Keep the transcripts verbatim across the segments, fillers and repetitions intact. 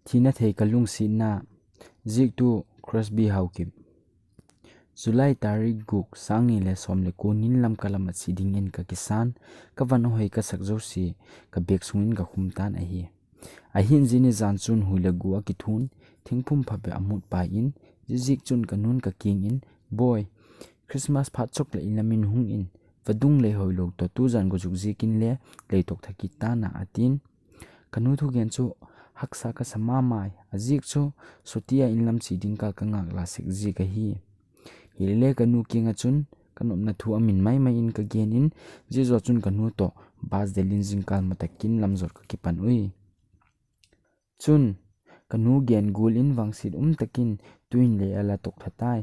Thina thei ka lungsetna. Ziektu Crosby Haokip. July tarik guk, sang ni le som le ko nin Lamka lam a che dingin ka kisan, ka van ahoi ka sak jouse, ka bag sungin ka khum tan ahi. Ahin zini jan chun hui le gu a kithun, thingphung phabep a mut pai in, ziek chun ka nun ka kiang in, "Boi, Christmas phat chok le in lam in hung in, vadung lei hoi lou toh tujan go juk ziek in le lei tok tha kit tan a," atin. Ka nu thugen chu haksa ka sa mama e, a ziek chu soti a in lam che ding kal ka ngah la sek ziek ahi. Hilele ka nu kiang a chun ka nopna thu a min mai mai in ka gen in, zia jo chun ka nu toh bus del in jingkal ma takin lam jot ka kipan ui. Chun ka nu gen gul in vangset um takin tui in lei a la tok tha tai.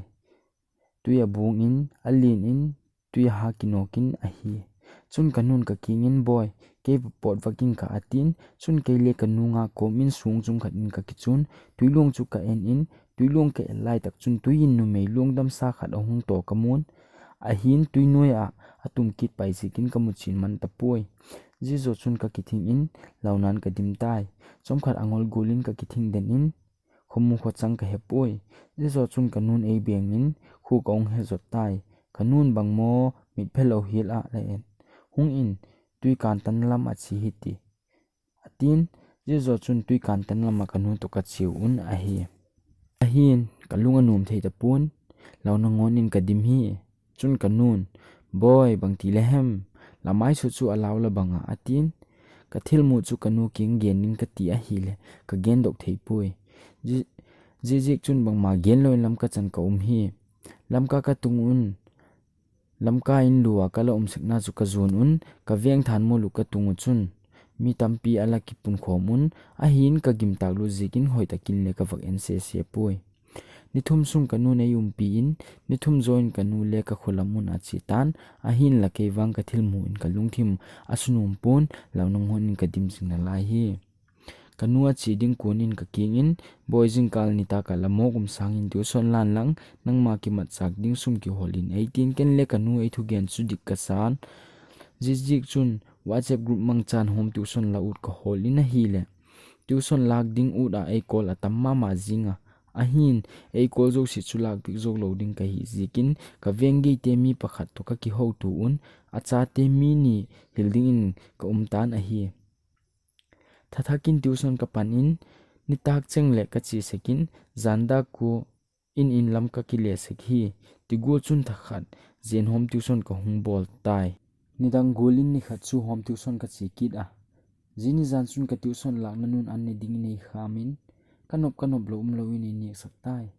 Tui a bung in, a lin in, tui a ha kinok in ahi. Chun ka nun ka kiang in, "Boi, kei va pot vak ing ka," atin. Chun kei le ka nu nga kom in sung chung khat in ka kichun, tui luang chu ka en in, tui luang ka en lai tak chun tui in numei luang damsa khat a hung toh ka mun. Ahin tui noi a a tum kit pai ziek in ka mu chin man ta poi. Zia jo chun ka kithing in, launan ka dim tai. Chomkhat a ngol gul in ka kithing den in, khomu khochang ka he poi. Zia jo chun ka nun ei beng in, khu ka hung he jot tai. Ka nun, "Bang mo, mit phe lou hel a la en. Hung in, tui kan tan lam a che hiti," atin. Zia jo chun tui kan tan lam a ka nu toh ka che un ahi. Ahin ka lung a nuam thei ta pon, launa ngon in ka dim hi. Chun ka nun, "Boi, bang ti le hem, la mai sut chu a lau la bang a," atin. Ka thilmu chu ka nu kiang gen in ka ti ahile, ka gen dok thei poi. Zi-, zia ziek chun bangma gen lou in Lamka chan ka um hi. Lamka ka tung un, Lamka in lu a ka la um sekna chu ka jon un, ka veng Thanmol u ka tung u chun mi tampi a la kipun khom un, ahin ka gim tak lut ziek in hoi takin le ka vak en sese poi. Ni thum sung ka nun ei umpi in, ni thum jo in ka nu le ka kho lam mun a che tan, ahin la kei vang ka thilmu in ka lungthim a sunom pon, launa ngon in ka dim jing nalai hi. Ka nu a che ding kon in ka kiang in, "Boi, jingkal ni tak a la mok um sang in tuition lan lang, nangma kimat chak ding sum kihol in," ei tin, ken le ka nu ei thugen chu dik ka san. Zia ziek chun WhatsApp group mangchan home tuition la ut ka hol in ahile, tuition lak ding ut a ei call a tam mama zing a. Ahin, ei call jouse chu lak piak jou lou ding ka hi ziek in, ka veng gei te mi pakhat toh ka kiho tu un, a chate mi ni hil ding in ka um tan ahi. Thathak in tuition ka pan in, nitak cheng le ka che sek in, jan dak ko in in lam ka kile sek hi, ti gual chun thakhat, jen home tuition ka hung bol tai. Nidang gual in nikhat chu home tuition ka che kit a. Zini jan chun ka tuition lakna nun an ne ding in ei kham in, ka nop ka nop lou um lou in ei nêk sak tai.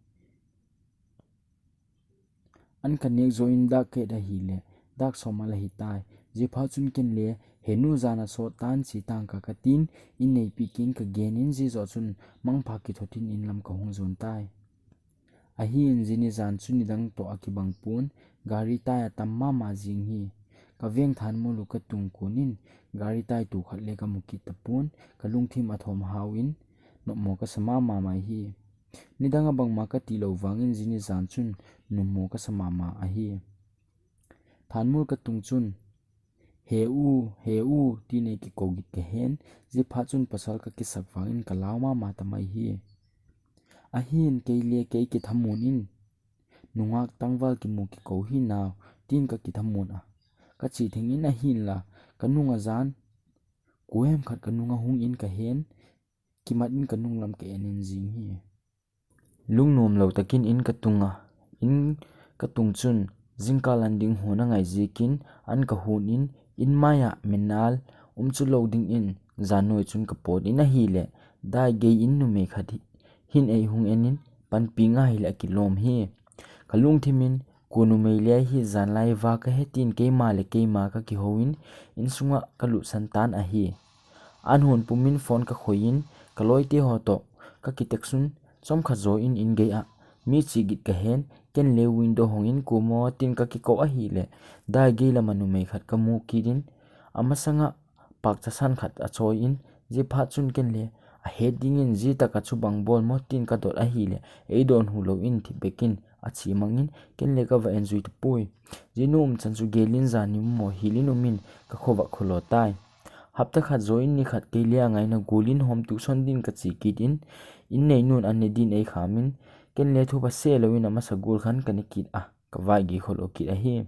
An ka nêk jo in dak khat ahile, dak som a la hi tai. Zia phat chun ken le, "He nu, jan a sot tan, che tang ka," ka tin, in neipi kiang ka gen in, zia jo chun mangpha kithot in in lam ka hung jon tai. Ahin zini jan chun nidang toh a kibang pon, gari tai a tam mama zing hi. Ka veng Thanmol u ka tung kon in, gari tai tu khat le ka mu kit ta pon, ka lungthim a thom hau in, nopmo ka sa mama mai hi. Nidang a bangma ka ti lou vang in zini jan chun nopmo ka sa mama ahi. Thanmol ka tung chun, "He u, he u," tin ei kiko git ka hen, zia phat chun pasal ka kisak vang in ka lau mama ta mai hi. Ahin kei le kei kithamun in, "Nungak tangval kimu kiko hi nau," tin ka kithamun a. Ka che theng in ahin la, ka nung a jan, kuem khat ka nung a hung in ka hen, kimat in ka nung lam ka en in zing hi. Lungnom lou takin in ka tung a, in ka tung chun, jingkal an ding hon a ngai ziek in, an ka hon in, in mai a menal um chu lou ding in, jan noi chun ka pot in ahile, dai gei in numei khat hi, hin ei hung en in, panpi nga hile a kilom hi. Ka lungthim in, "Ko numei le hi jan lai va ka he," tin keima le keima ka kiho in, in sunga ka lut san tan ahi. An hon pum in phone ka khoi in, ka loi te ho toh ka ki text un, chomkhat jo in in gei a mi che git ka hen, ken le window hong in, "Ko mo?" tin ka kiko ahile, dai gei lam a numei khat ka mu kit in, a masanga pakcha san khat a choi in, zia phat chun ken le, "A het ding in zia tak a chu bang bol mo?" tin ka dot ahile, ei don hu lou in thip bek in a che mang in, ken le ka va en jui ta poi. Zia nu um chan chu gel in jan ni um mo hil in um in ka khovah kho lo tai. Hapta khat jou in ni khat kei le angaina gul in home tuition din kache kit in, in neinun an ne din eikham in, ken le thu pha se lou in amasa gul khan kane kit a, kavai gei khol o kit ahi.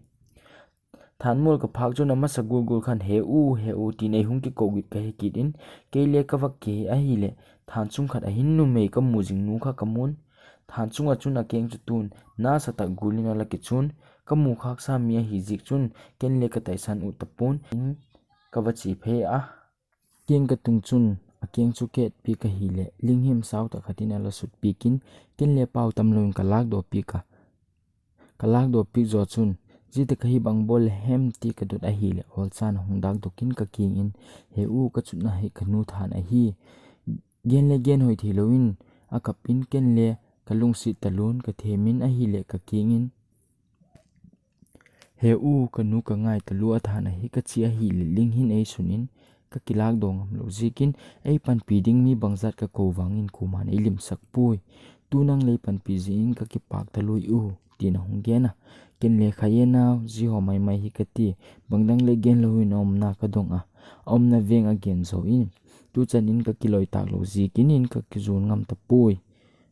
Thanmol kaphak chun amasa gul gul khan, "He u, he u," tin eihung kikou git kahe kit in, kei le kavak kihei ahile, than chung khat ahin numei kamu jing nu kha kamun. Than chunga chun akeng chu tun, nasa tah gul in ala kichun, kamu khaksa mi ahi jeh chun, ken le kataisan u tapon, in kava che phei a. Keng katung chun, akeng chu ketpi kahile, linghim sao tah khat in ala sutpi kin, ken le pao tam lou in kalak doh pi ka. Kalak doh pi jo chun, "Jite kahi bang bol le hem?" ti kadot ahile, olchan ahung dak doh kin kakeng in, "He u, kachutna hi kanu than ahi." Gen le gen hoi thei lou in, akap in ken le kalungset talun, kathem in ahile kakeng in, "He u, kanu kangai talu, athan ahi," kache ahile, ling hin eisun in, kakilak doh ngam lou jeh in, eipanpi ding mi bangjat kakou vang in koiman eilimsak poi. Tu nang le panpi jeh in kakipak talui u, tin ahung gen a. Ken le, "Khai e nao, ji ho mai mai hi," kati, bang dang le gen lou in aumna kadong a, aumna veng agen jo in, "Tu chan in kakiloi tak lou jeh in, in kakijon ngam tapoi,"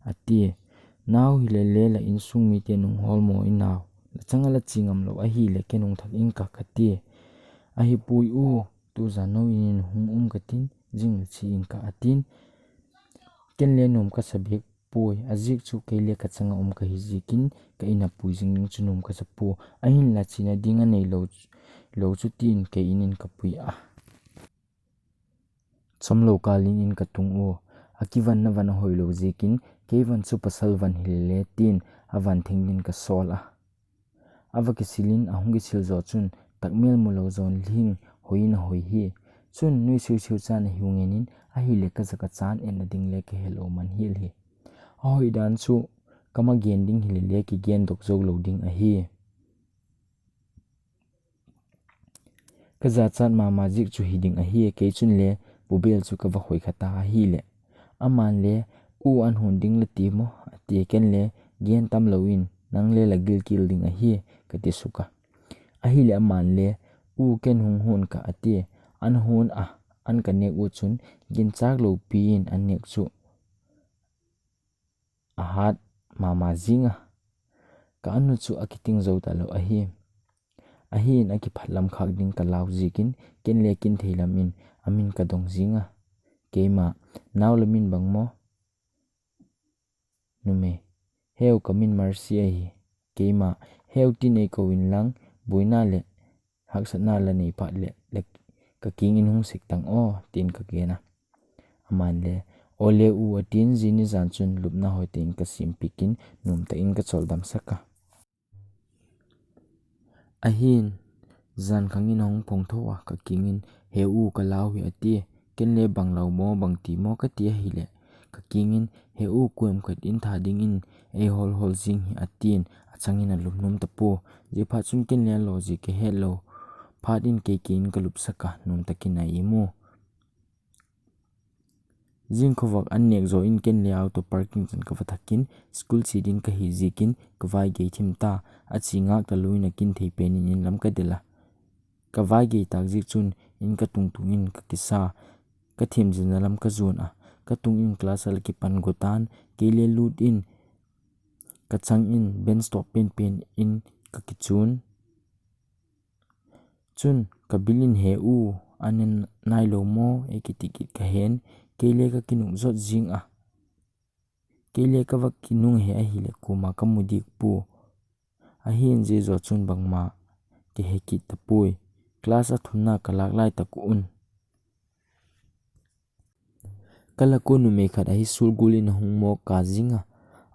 ati. "Nao, hile le la insung mite nung hol mo in nao, la chang a la che ngam lou ahile, ken hung thak ing ka," kati. "Ahipoi u, tu jan nou in in hung um katin, jing le che ing ka," atin. Ken le nom kasa bek poi, ajeh chu kei le kachang a um kahi jeh in, ka in a pui jing ding chu nom kasa poi, ahinla chena ding anei lou, lou chu tin kei in in kapui a. Chomlou kal in in katung u, akivan na van ahoi lou jeh in, kei van chu pasal van hile le tin, avan theng din kasol a. Ava kisil in, ahung kisil jo chun, takmel mu lou jon ling, hoi in ahoi hi. Chun, nui siu siu chan ahiu ngen in, ahile kaja kachan en a ding le kahe lou man hel hi. Ahoi dan chu, kama gen ding hile le kigen doh jou lou ding ahi. Kajachat mama jeh chu hiding ahi, kei chun le, pubel chu kava hoi kha ta ahile. Aman le, "U, an hon ding la ti mo?" ati, ken le, "Gen tam lou in, nang le la gilkel ding ahi," kati suk a. Ahile aman le, "U, ken hung hon ka," ati, an hon a, an kanek u chun, ginchak lou pi in an nek chu ahat mama jing a, ka anu chu akiting jou talou ahi. Ahin akiphat lam khak ding kalau jeh in, ken le kin thei lam in amin kadong jing a. Keima, "Nao, la min bang mo?" "Numei, he u, ka min Mercy ahi." Keima, "He u tin eikou in lang, boina le haksatna la nei phat le, le kakeng in hung sek tang o," tin kagen a. Aman le, "Ole u," atin, jini jan chun lupna hoi tah in kasem pik in, nom tah in kachol dam sak a. Ahin, jan khang in ahung phong tho a, kakeng in, "He u, ka lau hi," ati. Ken le, "Bang lau mo, bang ti mo?" kati ahile, kakeng in, "He u, koima khat in tha ding in eihol hol jing hi," atin, achang in alum nom tapoi. Jeh phat chun ken le alo jeh kahet lou phat in kei kei in kalup sak a, nom tah in a imu. Jing khovah an nek jo in ken le auto parking chan kava thak in, school che ding kahi jeh in kavai gei thim ta, ache ngah talou in akin thei pen in in lam kadel a. Kavai gei tah jeh chun in katung tung in kakisa, kathim jing na lam kajon a, katung in class a la kipan go tan, kei le lut in kachang in bench top pen pen in kakichun. Chun, kabil in, "He u, an ne nai lou mo?" eikiti kit kahen, kei le kakinung jot jing a. Kei le kava kinung he ahile koima kamu deh poi. Ahin jeh jo chun bangma kahe kit tapoi. Class a thumna kalak lai tah un, kala kon numei khat ahi sulgul in ahung mo kajing a.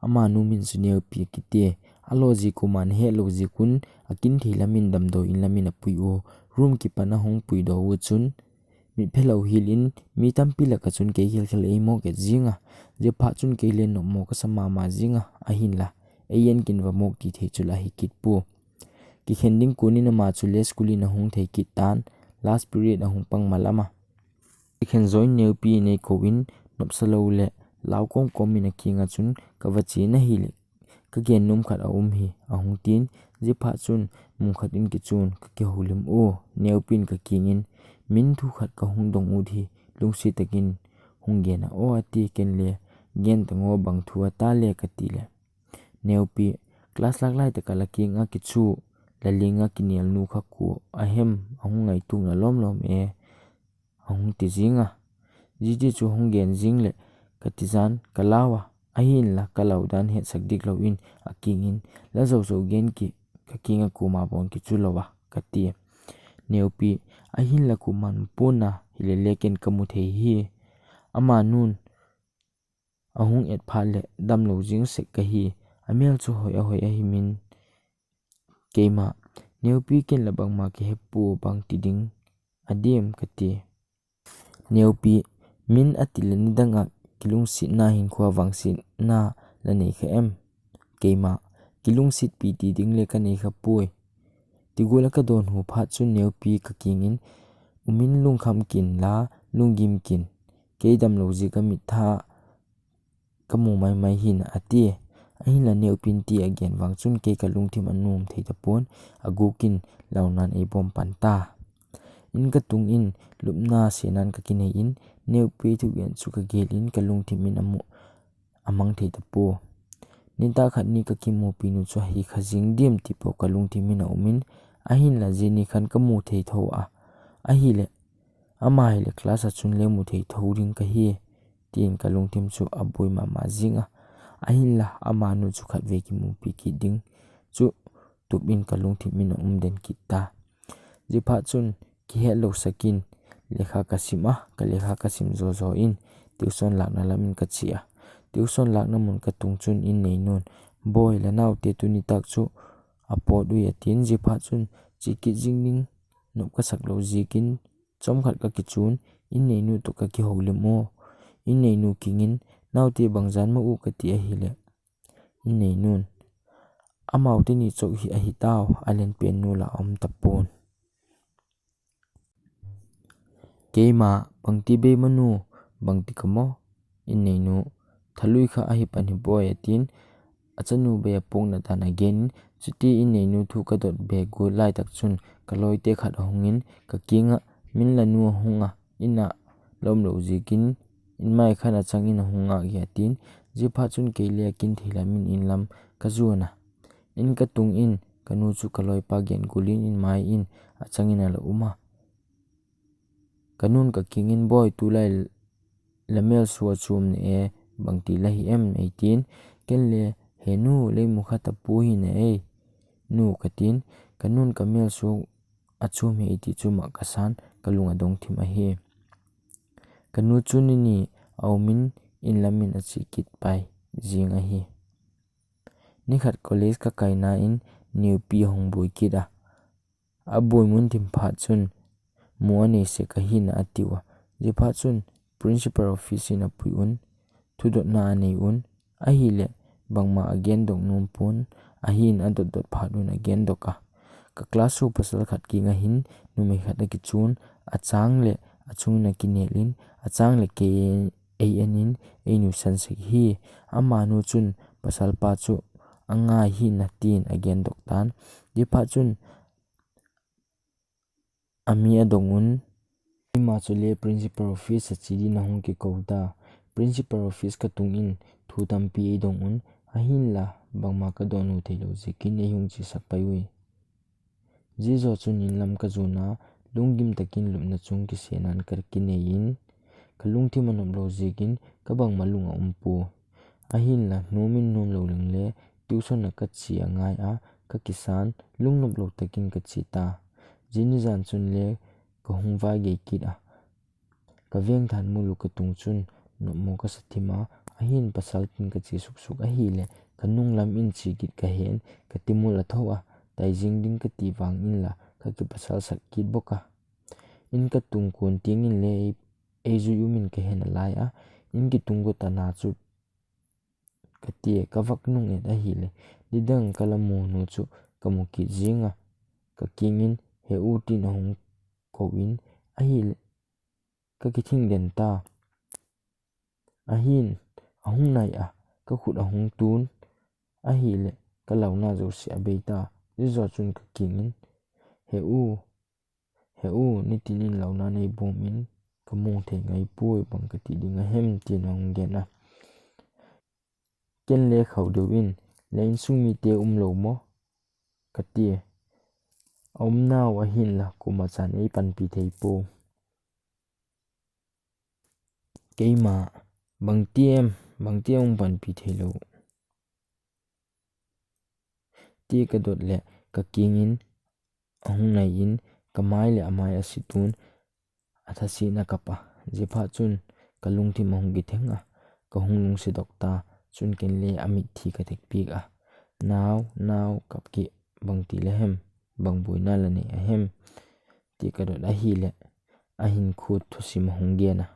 Amanu min chu Neopi akiti. Alo jeh koima nahet lou jeh un akin thei lam in damdoi in lam in apui u. Room kipan ahung pui doh u chun, mi phelou hel in mi tampi lak a chun kei khel khel eimo kit jing a. Jeh phat chun kei le nom mo kasa mama jing a. Ahinla, ei en kin va mo kiti thei chu la hi kit poi. Kikhen ding kon in ama chu le school in ahung thei kit tan. Last period ahung pang malam a. Kikhen jo in Neopi in eikou in, nopsa lou le lau kom kom in akeng a chun kava che na hile, kagen nom khat aum hi, ahung tin, jeh phat chun mun khat in kichun kakihoulim u. Neopi in kakeng in, Min thu khat kahung dong ut hi, lungset takin hung gen a, "O," ati. Ken le, "Gen tan o, bang thu ata le," kati le, "Neopi, class lak lai taka la kinga kichu, la linga kinel nu kha kua ahem, ahung ngaitup na lom lom e," ahung ti jing a. Jiti chu hung gen jing le, kati jan, ka lau a, ahinla ka lau dan hetsak dik lou in, akingin, "La jou jou gen ki, ka kinga kua ma bon kichu lou a," kati. "Neopi, ahinla kua man pon a, hile le ken ka mu thei hi. Amanun ahung et phat le damlou jing sek kahi, amel chu hoi a hoi ahi min." Keima, "Neopi, ken la bangma kihe poi, bang ti ding adem," kati. Neopi, "Min ati le nidang a kilungsetna hinkho vangsetna la nei kha em?" Keima, "Kilungset pi ti ding le ka nei kha poi." Ti gol a ka don hu phat chun Neopi ka kingin, "Umin lungkham kin la, lunggim kin. Kei damlou jeh a ka mit tha ka mu mai mai hin," ati. Ahinla Neopin ti agen vang chun kei ka lungthim anom thei tapon, agukin launan ei bom pan ta. In ka tung in, lupna senan ka kinei in, Neopi thugen chu ka gel in, ka lungthim in amu, amang thei tapo. Nitah khat ni ka kimupi nu chu ahi kha jing dem ti po ka lungthim in aum in, ahinla jini khan ka mu thei tho a. Ahile, "Ama hile class a chun le mu thei tho ding kahi," tin ka lungthim chu aboi mama jing a. Ahinla, amanu chu khatvei kimupi kit ding chu tup in ka lungthim in aum den kit ta. Jiphat chun, kihet lou sakin, lekha ka sim a, ka lekha ka sim jo jo in, tuition lakna lam in ka che a. Tuition lakna mun ka tung chun in neinun, "Boi, la naote tuni tak chu apot ui," atin. Jiphat chun, "Che kit jing ding nop ka sak lou jeh in, chomkhat ka kichun, in neinu toh ka kihoulim o." In neinu kingin, "Naote bang jan ma u," kati ahile, in neinun, "Amaute ni chou hi ahi tao, alen pen nu la aum tapon." Keima, "Bangti bei manu, bangti kamo?" In neinu, "Thalui kha ahi pan hi boi," atin, achanu bei a pukna dan agen in, chuti in neinu thu ka dot be gol lai tak chun ka loite khat ahung in ka kinga, "Min la nu ahung a, in a la um lou jeh in, in mai khan achang in ahung a," atin, jiphat chun kei le akin thei lam in in lam ka jon a. In ka tung in, ka nu chu ka loipa gen gol in in mai in achang in ala um a. Ka nun ka kingin, "Boi, tulai la mel su achom ne e, bangti la hi em?" eitin, ken le, "He nu, lei mu kha tapoi hi ne e, nu," katin, ka nun ka mel su achom hi eiti chu ma ka san, ka lung adong thim ahi. Ka nu chu ni ni aum in, in lam in ache kit pai jing ahi. Nikhat college ka kaina in Neopi ahung boi kit a. Aboi mun thim phat chun, "Mu anei sek ahi na," atiu a. Jiphat chun, principal office in apui un, thudotna anei un, ahile, bangma agen dok nom pon, ahin adot dot phat un agen dok a. Ka class u pasal khat kinga hin, numei khat akichun, achang le, achung in akinel in, achang le kei ei en in, ei nuisan sek hi. Amanu chun, pasal pa chu angai hi na tin agen dok tan. Jiphat chun, ami adong un, ima chu le principal office ache din ahung kikou ta. Principal office ka tung in, thu tampi ei dong un, ahinla, bangma ka don u thei lou jeh in ei hung che sak pai ui. Jijo chun in lam ka jon a, lunggim takin lupna chung kisenan ka kinei in, ka lungthim anop lou jeh in, ka bangma lung aum poi. Ahinla, nom in nom lou leng le, tuition a ka che angai a, ka kisan, lungnop lou takin ka che ta. Jini jan chun le, ka hung vai gei kit a. Ka veng than mulu ka tung chun, nopmo ka sa thim a, ahin pasal kin ka che suk suk ahile, ka nung lam in che kit ka hen, ka timul atho a, tai jing ding ka ti vang in la, ka kipasal sak kit bok a. In ka tung kon tiang in le ei, ei jui um in ka hen alai a, in kitung got a na chu ka ti e, ka vak nung et ahile, nidang ka la mu nu chu ka mu kit jing a, ka kingin, "He u," tin ahung kou in, ahile, ka kithing den ta. Ahin, ahung nai a, ka khut ahung tun, ahile, ka launa jouse abei ta. Jijo chun ka kingin, "He u, He u, nitin in launa nei bom in, ka mong thei ngai poi, bang ka ti ding a hem, tin a hung gen a. Ken le khau deu in, le insung mite um lo mo? Ka ti. A um nau ahin la, kuma chan ei panpi thei po. Keima, bang ti em, bang ti em hung panpi thei lo. Ti ka dot le, ka kingin, a hung nai in, ka mai le a mai a situn, a thasi na kap a. Zipha chun, ka lungthim a hung kitheng a, ka hung lungsi dok ta, chun ken le a mit thi ka tek pik a. Nau, nau, kap ki, bang ti le hem, bang buina la nei a hem. Ti ka dot ahi le, a hin khut thusim a hung gen a.